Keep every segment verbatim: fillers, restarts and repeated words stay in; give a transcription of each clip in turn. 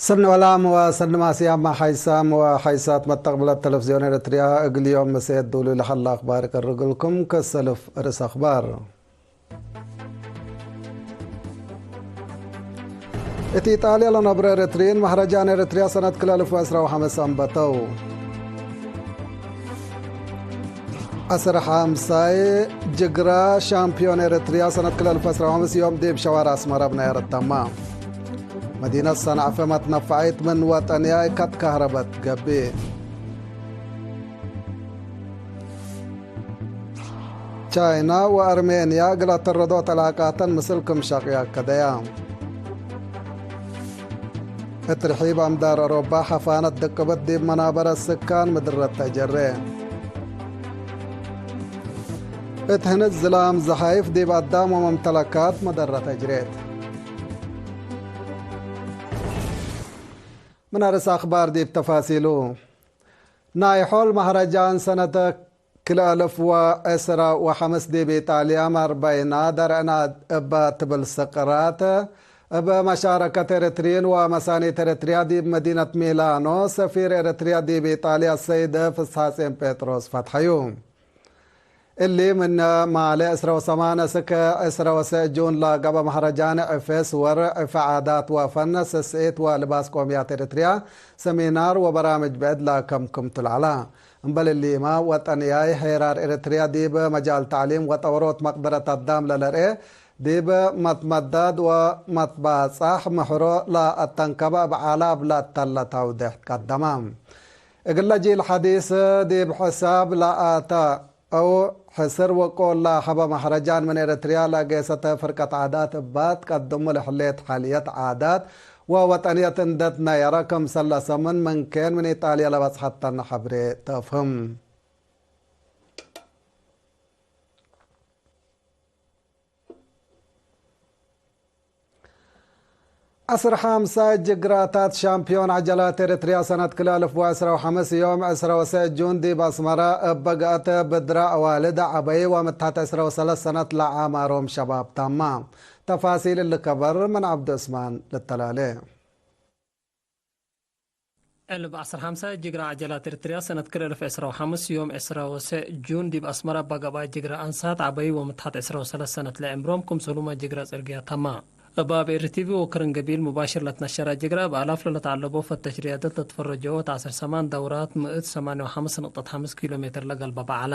ሰኒ ወላም ወሰኒ ማስያም ሓይሳም ወሓይሳት መተቅብለት ተለፍዝዮን ኤረትርያ፣ እግል ዮም ምሴት ዱሉ ለሀለ አክባር እቀርግልኩም። ከሰልፍ ርእስ አክባር። እት ኢጣልያ ለነብረ ኤረትርዪን መህረጃን ኤረትርያ ሰነት ክልኤ አልፍ ወዕስራ ወሐምስ አንበተው። ዐስር ሓምሳይ ጅግራ ሻምፒዮን ኤረትርያ ሰነት ክልኤ አልፍ ወዕስራ ወሐምስ ዮም ዲብ ሸዋር አስመረ ብናይ አረተማ። መዲነት ሰንዐፈ መትነፈዐይት ምን ወጠንያይ ከትከህረበት ገብእ። ቻይና ወአርሜንያ እግል አተረዶት ዕላቃተን ምስል ክም ሸቅየ አከደያ። እት ርሒብ አምዳር አውሮፓ ሐፋነት ድቅብት ዲብ መናበረት ስካን ምድረት ተጀሬ። እት ህንዝ ዝላም ዘሓይፍ ዲብ አዳም ወመምተለካት መደረት አጅሬት። ምን አርስ አክባር ዲብ ተፋሲሉ። ናይ ሖል መህረጃን ሰነተ ክልኤ አልፍ ወዕስራ ወሐምስ ዲብ ኢጣልያ መርበይና ደርዕና እበ ትብል ስቅራት፣ እብ መሻረከት ኤረትርዪን ወመሳኒት ኤረትርያ ዲብ መዲነት ሚላኖ፣ ሰፊር ኤረትርያ ዲብ ኢጣልያ ሰይድ ፍስሐጼን ጴጥሮስ ፈትሐዩ። እሊ ምን ማሌ ዕስራ ወሰማን እስክ ዕስራ ወሰዕ ጁን ለገብአ መህረጃን ዕፌ ስወር፣ ዕፌ ዓዳት ወፈን፣ ስስዒት ወልባስ ቆምያት ኤረትርያ፣ ሰሚናር ወበራምጅ ብዕድ ለከምክምቱ ለዐላ። እምበል እሊመ፣ ወጠንያይ ሄራር ኤረትርያ ዲብ መጃል ተዕሊም ወጠወሮት መቅደረት አዳም ለለርኤ፣ ዲብ መትመዳድ ወመትባጻሕ ምሕሮ ለአተንከበ እብ ዐላ እብ ለተለ ተውዴሕ ቀደመ። እግለ ጂል ሐዲስ ዲብ ሕሳብ ለአተ አው ሕስር ወቆል ለሀበ መህረጃን ምን ኤረትርያ ለአጌሰተ ፍርቀት ዓዳት እባ ትቀድሙ ለህሌት ሐልየት ዓዳት ወወጠንየት እንዴ ትነየረ ክምሰል ለሰምን ምን ኬን ምን ኢጣልያ ለበጽሐተነ ሐብሬ ተፍህም። ዐስር ሓምሳይ ጅግራታት ሻምፒዮን ዐጀላት ኤረትርያ ሰነት ክልኤ አልፍ ወዕስራ ወሐምስ ዮም ዕስራ ወሰዕ ጁን ዲብ አስመረ እበ ገአት ብድረ አዋልድ ዐበይ ወምትሐት ዕስራ ወሰለስ ሰነት ለአዕማሮም ሸባብ ታማ። ተፋሲል እሊ ከበር ምን ዐብዱ እስማን ልተላሌ። ዕልብ ዐስር ሓምሳይ ጅግረ ዐጀላት ኤረትርያ ሰነት ክልኤ አልፍ ዕስራ ወሐምስ ዮም ዕስራ ወሰዕ ጁን ዲብ አስመረ እባ ገብአት ጅግረ አንሳት ዐበይ ወምትሐት ዕስራ ወሰለስ ሰነት ለዕምሮም ክምሰሉመ ጅግረ ጽርግያ ተማ። እብ አብ ኤሪ ቲቪ ወክርን ገቢል ሙባሽር ለትነሸረ ጅግረ እብ አላፍ ለለተዐለቦ ፈተሽ ርያደት ለትፈረጀዎ እት ዐስር ሰማን ደውራት ምእት ሰማንየ ወሐምስ ንቅጠት ሐምስ ኪሎ ሜትር ለገልበበ ዐላ።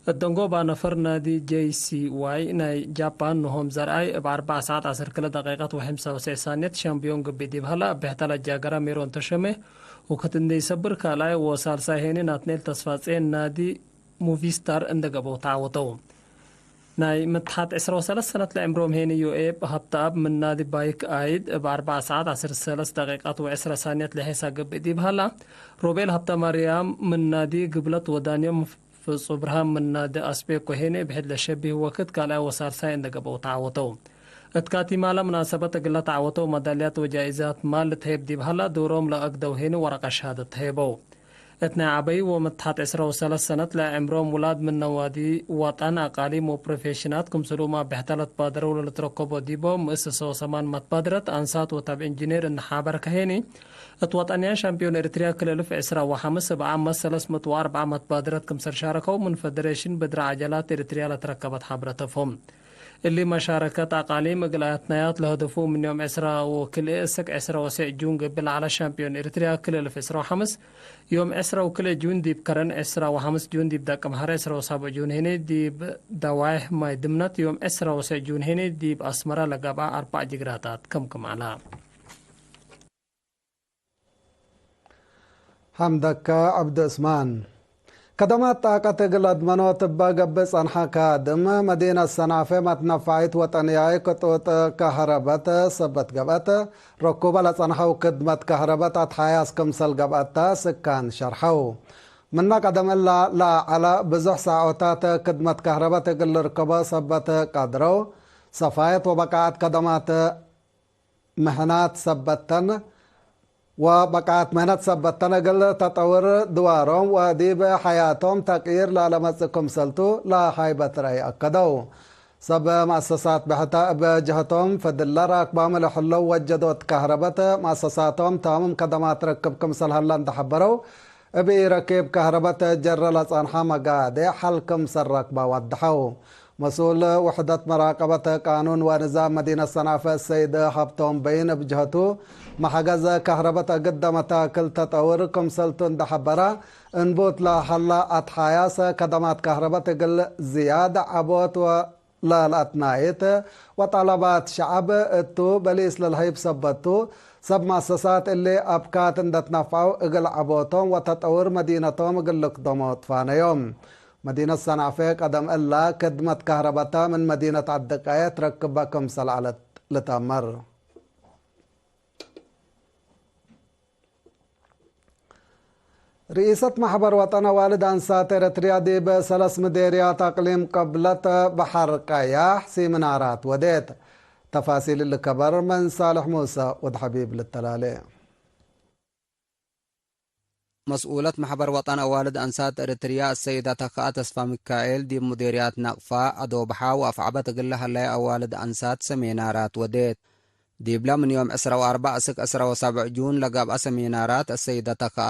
እት ደንጎባ ነፈር ናዲ ጄይ ሲ ዋይ ናይ ጃፓን ኖሆም ዘርአይ እብ አርበዕ ሰዓት ዐስር ክልኤ ደቂቀት ወሐምሳ ወሰዕ ሳንየት ሻምብዮን ግብእ ዲብ ሀላ፣ እብ ብሕተ ለጃገረ ሜሮን ተሸሜ ወክት እንዴ ኢሰብር ካልኣይ ወሳልሳይ ሄኒ ናትናኤል ተስፋጼን ናዲ ሙቪስታር እንዴ ገብአው ተዓወተው። ናይ ምትሓት ዕስራ ወሰለስ ሰነት ለዕምሮም ሄኒ ዮኤብ ሀብተአብ ምን ናዲ ባይክ አይድ እብ አርበዕ ሰዓት ዐስር ሰለስ ደቂቀት ወዕስራ ሳንየት ለሔሳ ገብእ ዲብ ሀላ፣ ሮቤል ሀብተማርያም ምን ናዲ ግብለት ወዳንዮም ፍጹ ብርሃን ምን ናዲ አስቤኮ ሄኔ ብሕድ ለሸቢህ ወክድ ካልኣይ ወሳልሳይ እንዴ ገብአው ተዓወተው። እት ካቲማለ ምናሰበት እግለ ተዓወተው መዳልያት ወጃኢዛት ማል ልትሄብ ዲብ ሀላ፣ ዶሮም ለአግደው ሄኒ ወረቀ ሸሃደት ተሄበው። እት ናይ ዐበይ ወምትሓት ዕስራ ወሰለስ ሰነት ለዕምሮም ውላድ ምን ነዋዲ ወጠን፣ አቃሊም ወፕሮፌሽናት ክምሰሉመ ብሕተ ለትባደረው ለልትረከቦ ዲቦ፣ ምእስሰ ወሰማን መትባድረት አንሳት ወታብዕ እንጅኔር እንሓበርከ ሄኒ፣ እት ወጠንያን ሻምፒዮን ኤሪትርያ ክልኤ እልፍ ዕስራ ወሐምስ እብ ዓመት ሰለስ ምእት ወአርበዕ መትባድረት ክምሰል ሻረከው ምን ፈደሬሽን ብድረ ዐጀላት ኤሪትርያ ለትረከበት ሐብረ ተፎም። እሊ መሻረከት አቃሊም እግል አትናያት ለሀደፉ ምን ዮም ዕስራ ወክልኤ እስክ ዕስራ ወሰዕ ጁን ገብእ ለዐለ ሻምፒዮን ኤሪትርያ ክልኤ እልፍ ዕስራ ወሐምስ ዮም ዕስራ ወክልኤ ጁን ዲብ ከረን፣ ዕስራ ወሐምስ ጁን ዲብ ደቂ መሐረ፣ ዕስራ ወሳብዕ ጁን ሄኔ ዲብ ደዋይሕ ማይ ድምነት፣ ዮም ዕስራ ወሰዕ ጁን ሄኔ ዲብ አስመረ ለገብአ አርበዕ ጅግራታት ከምክም ዐላ። ሐምደከ ዐብዱ እስማን። ከደማት ጣቀት እግል አድመኖት እበ ገብእ ጸንሐ ካድም፣ መዲነት ሰናፌ መትነፋዒት ወጠንያይ ክጡጥ ከህረበት ሰበት ገብአት፣ ረኩበ ለጸንሐው ክድመት ከህረበት አትሓያስ ክምሰል ገብአት ተ ስካን ሸርሐው። ምነ ቀደም እላ ለዐለ ብዙሕ ሳዖታት ክድመት ከህረበት እግል ልርከቦ ሰበት ቀድረው፣ ሰፋየት ወበቃዐት ከደማት ምህናት ሰበተን ወበቃዐት ምህነት ሰበተን እግል ተጠውር ድዋሮም ወዲብ ሐያቶም ተቅይር ለለመጽእ ክምሰልቱ ለሀይበት ረአይ አከደው። ሰብ መአሰሳት ብሕተ እብ ጀህቶም፣ ፈድለ ራክባም ለህለው ወጀዶት ከህረበት መአሰሳቶም ታምም ከደማት ርክብ ክምሰል ሀለ እንደ ሐበረው፣ እብ ኢረኪብ ከህረበት ጀረ ለጸንሐ መጋዴዕ ሐል ክምሰል ረክበ ወደሐው። መስኡል ውሕደት መራቀበት ቃኑን ወንዛም መዲነት ሰናፈ ሰይድ ሀብቶም በይን እብ ጀህቱ፣ መሐገዝ ከህረበት እግደ መታክል ተጠውር ክምሰልቱ እንደ ሐበረ፣ እንቡት ለሀለ አትሓያሰ ከደማት ከህረበት እግል ዝያድ ዐቦት ወ ለለአትናይት ወጠለባት ሸዐብ እቱ በሊስ ለልሀይብ ሰበት ቱ፣ ሰብ መአሰሳት እሊ አብካት እንደ ትነፍዐው እግል ዐቦቶም ወተጠውር መዲነቶም እግል ልክደሞ ትፋነዮም። መዲነት ሰናፌ ቀደም እላ ክድመት ከህረበተ ምን መዲነት ዐዲ ቀየ ትረክበ ክምሰል ዐለት ልትአመር። ርኢሰት መሕበር ወጠን አዋልድ አንሳት ኤረትርያ ዲብ ሰለስ ምዴርያት አቅሊም ቅብለት በሐር ቀያሕ ሲምናራት ወዴት። ተፋሲል እሊ ከበር ምን ሳልሕ ሙሰ ወድ ሐቢብ ልተላሌ። መስኡለት መሕበር ወጠን አዋልድ አንሳት ኤረትርያ አሰይደ ተክአ ተስፋ ሚካኤል ዲብ ሙዴርያት ነቅፋ፣ አዶብሓ ወአፍዐበት እግል ለሀለየ አዋልድ አንሳት ሰሜናራት ወዴት። ዲብለ ምን ዮም ዕስራ ወአርበዕ እስክ ዕስራ ወሰብዕ ጁን ለገብአ ሰሜናራት አሰይደ ተክአ፣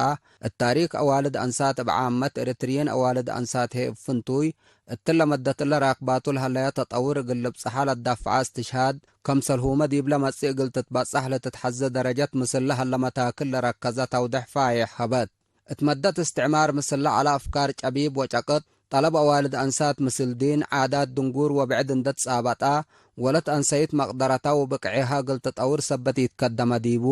እት ታሪክ አዋልድ አንሳት እብ ዓመት፣ ኤረትርየን አዋልድ አንሳት ህይ እብ ፍንቱይ፣ እትለ መደት እለ ራክባቱ ለሀለየ ተጠውር እግል ልብጸሐ ለትደፍዐ እስትሽሃድ፣ ከምሰልሁመ ዲብለ መጽእ እግል ትትበጸሕ ለትትሐዜ ደረጀት ምስል ለሀለ መታክል ለረከዘ ተውደሕ ፋይሕ ሀበት። እት መደት እስትዕማር ምስል ለዐለ አፍካር ጨቢብ ወጨቅጥ፣ ጠለብ አዋልድ አንሳት ምስል ዲን፣ ዓዳት፣ ድንጉር ወብዕድ እንደ ትጻበጣ፣ ወለት አንሰይት መቅደረታ ወብቅዔሃ እግል ትጠውር ሰበት ኢትከደመ ዲቡ፣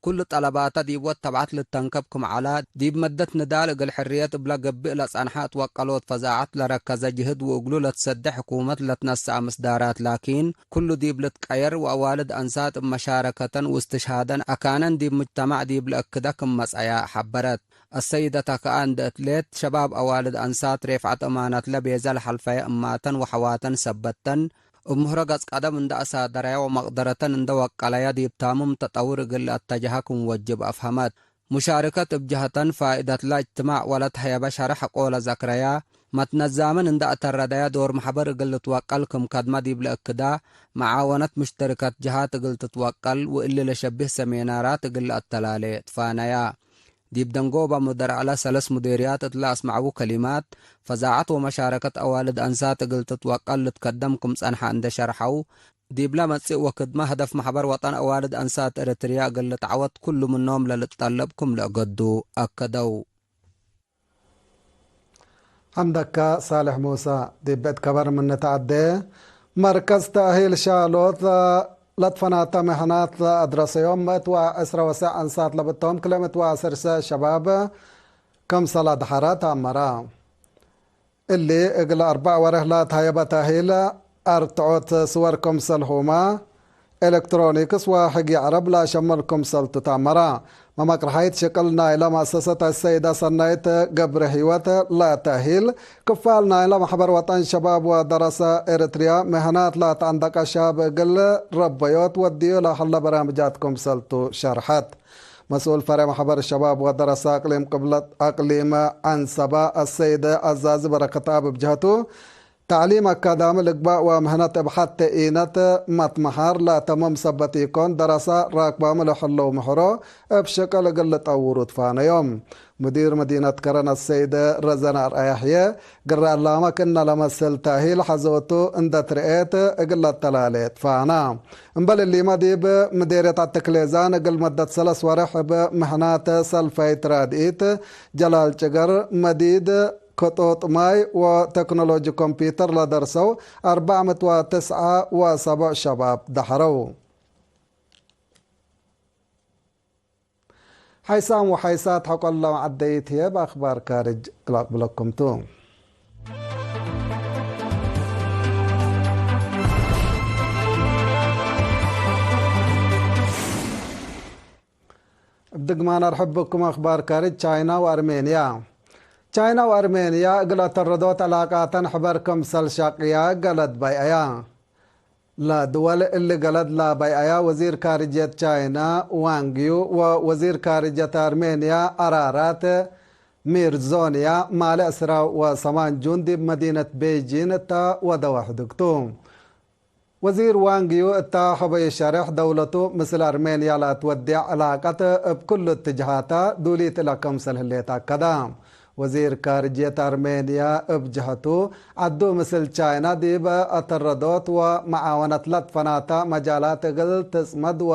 ኩሉ ጠለባተ ዲብ ወድ ተብዐት ልተንከብ ክም ዐላ፣ ዲብ መደት ንዳል እግል ሕርየት እብለ ገብእ ለጸንሐ እት ወቀሎት ፈዛዐት ለረከዘ ጅህድ ወእግሉ ለትሰዴ ሕኩመት ለትነሰአ ምስዳራት ላኪን፣ ኩሉ ዲብ ልትቀየር ወአዋልድ አንሳት እብ መሻረከተን ወእስትሽሃደን አካነን ዲብ ሙጅተማዕ ዲብ ለእክደ ክም መጽአያ ሐበረት። አሰይደ ተክአ እንደ እትሌት፣ ሸባብ አዋልድ አንሳት ሬፍዐት እማናትለ ቤዘ ለሐልፈየ እማተን ወሐዋተን ሰበተን፣ እብ ምህሮ ገጽ ቀደም እንደ አሳደረየ ወመቅደረተን እንደ ወቀለየ ዲብ ታምም ተጠውር እግል ለአተጀሀ ክም ወጅብ አፍሀመት። ሙሻርከት እብ ጀሀተን ፋኢደትለ እጅትማዕ ወለት ሀየበ ሸርሕ ሐቆ ለዘክረየ፣ መትነዛምን እንደ አተረደየ ዶር መሕበር እግል ልትወቀል ክም ከድመ ዲብ ለእክደ፣ መዓወነት ሙሽተርከት ጀሃት እግል ትትወቀል ወእሊ ለሸቢህ ሰሜናራት እግል ለአተላሌ ትፋነያ። ዲብ ደንጎበ ምደር ዐለ ሰለስ ሙዴርያት እት ለአስመዐዉ ከሊማት፣ ፈዛዐት ወመሻረከት አዋልድ አንሳት እግል ትትወቀል ልትከደም ክም ጸንሐ እንደ ሸርሐው፣ ዲብለ መጽእ ወክድመ ህደፍ መሕበር ወጠን አዋልድ አንሳት ኤረትርያ እግል ልትዐወት ኩሉ ምኖም ለልትጠለብ ክም ለእገዱ አከደው። ሐምደከ ሳልሕ ሙሰ። ዲብ እት ከበር ምን ንትዐዴ፣ መርከዝ ተእሂል ሻሎት ለትፈናተ ምሕናት ለአድረሰዮም ምእት ወዕስረ ወሰዕ አንሳት ለብቶም ክለ ምእት ወዐስር ሸባብ ክምሰል አድሐረ ተአመረ። እሊ እግል አርበዕ ወርሕ ለተሀየበ ተእሂል አርትዖት ስወር ክምሰልሁመ ኤለክትሮኒክስ ወሕጊ ዐረብ ለአሸምል ክምሰልቱ ተአመረ። መመቅርሐይት ሽቅል ናይለ መአሰሰት አሰይደ ሰናይት ገብረሂወት ለተእሂል ክፋል ናይለ መሕበር ወጠን ሸባብ ወደረሰ ኤረትርያ ምህናት ለተአንደቀ ሻብ እግል ረበዮት ወድዩ ለሀለ በርናምጃት ክምሰልቱ ሸርሐት። መስኡል ፈሬዕ መሕበር ሸባብ ወደረሰ አቅሊም ቅብለት አቅሊም ዐንሰበ አሰይደ አዛዚ በረከትአብ እብ ጀህቱ፣ ተዕሊም አካዳሚ ልግባእ ወምህነት እብ ሐቴ ኢነት መትመሓር ለአተምም ሰበት ኢኮን፣ ደረሰ ራክባሙ ለሐለው ምሕሮ እብ ሽቅል እግል ልጠውሩ ትፋነዮም። ሙዲር መዲነት ከረን አሰይደ ረዘነ አርአያ ህዬ፣ ግረ አላመ ክእነ ለመስል ተእሂል ሐዞቱ እንደ ትርኤት እግል ለአተላሌ ትፋነ። እምበል እሊመ ዲብ ምዴርየት አተክሌዛን እግል መደት ሰለስ ወርሕ እብ ምህናት ሰልፋይት ራድኢት፣ ጀላል ጭገር፣ መዲድ፣ ክጡጥ ማይ ወቴክኖሎጂ ኮምፒውተር ለደርሰው አርበዕ ምእት ወትስዐ ወሰቡዕ ሸባብ ደሐረው። ሐይሳም ወሐይሳት ሐቆለ መዐደይት ህዬ በአክባር ካርጅ ለአቅብለኩም ቱ። እብ ድግማን አርሕብ ብኩም። አክባር ካርጅ ቻይና ወአርሜንያ። ቻይና ወአርሜንያ እግል አተረዶት ዕላቃተን ሕበር ክምሰል ሸቅያ ገለድ በይአያ። ለድወል እሊ ገለድ ለበይአያ ወዚር ካርጅየት ቻይና ዋንግ ዩ ወወዚር ካርጅየት አርሜንያ አራራት ሚርዞንያ ማሌ ዕስራ ወሰማን ጁን ዲብ መዲነት ቤይጂን እተ ወደወ ሕዱግ ቱ። ወዚር ዋንግ ዩ እተ ሐበዩ ሸሬሕ፣ ደውለቱ ምስል አርሜንያ ለአትወዴዕ ዕላቀት እብ ኩሉ እትጅሃታ ዱሊት እለ ክምሰል ህሌት አከደ። ወዚር ካርጅየት አርሜንያ እብ ጀሀቱ፣ ዐዱ ምስል ቻይና ዲብ አተረዶት ወመዓወነት ለትፈናተ መጃላት እግል ትጽመድ ወ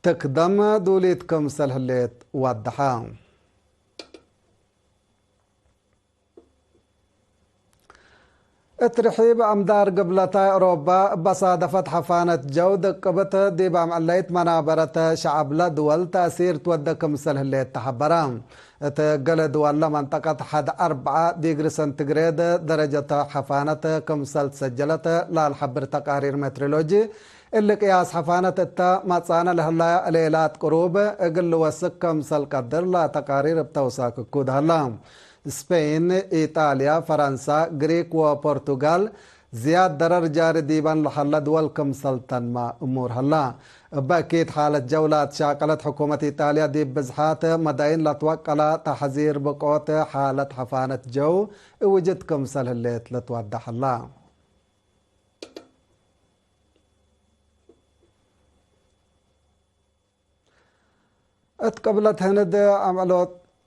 ትክደም ዱሊት ክምሰል ህሌት ወደሐ። እት ርሒብ አምዳር ግብለታይ አውሮባ እበ ሳደፈት ሐፋነት ጀው ድቅብት ዲብ አምዕለይት መናበረት ሸዐብለ ድወል ተእሲር ትወደ ክምሰል ህሌት ተሐበረ። እት ገሌ ድወለ መንጠቀት ሐድ አርበዓ ዲግሪ ሰንቲግሬድ ደረጀተ ሐፋነት ክምሰል ትሰጀለት ለልሐብር ተቃሪር ሜትሮሎጂ፣ እሊ ቅያስ ሐፋነት እተ መጽአነ ለህለ ሌላት ቅሩብ እግል ልወስክ ክምሰል ቀድር ለተቃሪር እብ ተውሳክ እኩድ ሀለ። ስፔን፣ ኢጣልያ፣ ፈረንሳ፣ ግሪክ ወፖርቱጋል ዝያድ ደረር ጃሪ ዲበን ለሀለ ድወል ክምሰል ተንመ እሙር ሀለ። እበ እኪት ሓለት ጀው ለአትሻቀለት ሕኩመት ኢጣልያ ዲብ ብዝሓት መዳይን ለትወቀለ ተሕዚር ብቆት ሓለት ሐፋነት ጀው እውጅት ክምሰል ህሌት ልትወደሕ ሀለ። እት ቅብለት ህንድ አምዕሎ-፣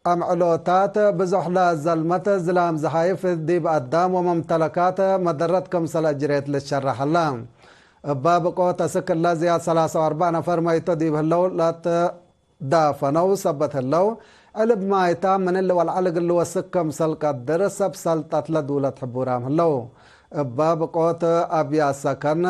አምዕሎታት ብዞሕ ለዘልመት ዝላም ዘሃይፍ ዲብ አዳም ወመምተለካት መደረት ክምሰል አጅሬት ልትሸረሕ ሀለ። እበ ብቆት አስክ እለ ዝያድ ሰላሳ ወአርበዕ ነፈር መይቶ ዲብ ህለው ለትዳፈነው ሰበት ህለው፣ ዕልብ ማይታ ምን እሊ ወለዐል እግል ልወስክ ክምሰል ቀድር ሰብ ሰልጠት ለዱለት ሕቡራም ህለው። እበ ብቆት አብያት ሰከን፣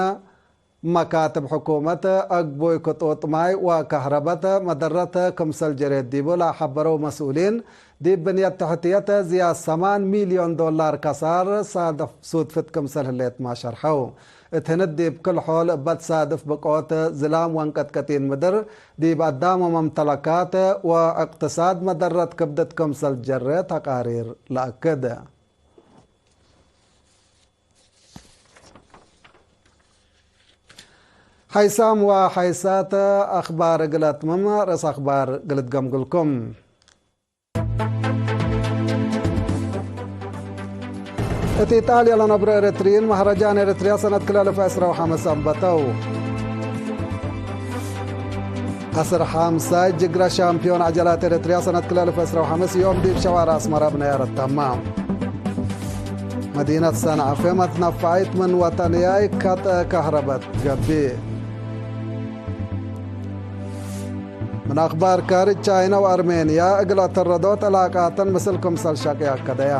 መካትብ ሕኩመት፣ አግቡይ ክጡጥ ማይ ወከህረበት መደረት ክምሰል ጀሬት ዲቡ ለሐበረው መስኡሊን፣ ዲብ ብንየት ተሕትየት ዝያድ ሰማን ሚልዮን ዶላር ከሳር ሳደፍ ሱድፍት ክምሰል ህሌትመ ሸርሐው። እት ህንድ ዲብ ክል ሖል እበ ትሳድፍ ብቆት ዝላም ወንቀጥቅጢን ምድር፣ ዲብ አዳም ወመምተለካት ወእቅትሳድ መደረት ክብድት ክምሰል ጀሬ ተቃሪር ለአክድ። ሐይሳም ወሐይሳት አኽባር እግል አትምም፣ ርእስ አኽባር እግል እትገምግልኩም። እት ኢጣልያ ለነብሮ ኤረትርዪን፣ መህረጃን ኤረትርያ ሰነት ክልኤ አልፍ ዕስራ ወሐምስ አንበተው። ዐስር ሓምሳይ ጅግረ ሻምፒዮን ዐጀላት ኤረትርያ ሰነት ክልኤ አልፍ ዕስራ ወሐምስ ዮም ዲብ ሸዋር አስመረ ብነያረት ተመ። መዲነት ሰንዐፌ መትነፈዐይት ምን ወጠንያይ ከጠ ከህረበት ገብእ። ምን አኽባር ካርጅ፣ ቻይነ ወአርሜንያ እግል አተረዶት ዕላቃተን ምስል ክምሰል ሸቄ አከደያ።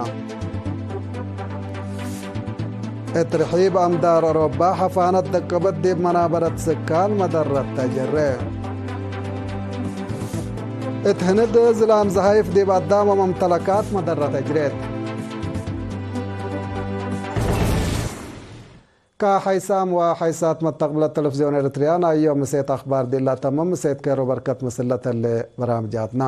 እት ርሒብ አምዳር አውሮባ ሐፋነት ደቅብት ዲብ መናበረት ስካን መደረት ተጀሬ። እት ህንድ ዝላም ዘሀይፍ ዲብ አዳም ወመምተለካት መደረት አጅሬት። ከሐይሳም ወሐይሳት መተቅብለት ተለፍዝዮን ኤረትርያ ናይ ዮም ምሴት አኽባር ዲላ ተምም። ምሴት ኬሮ በርከት ምስለ ተሌ በራምጃትና።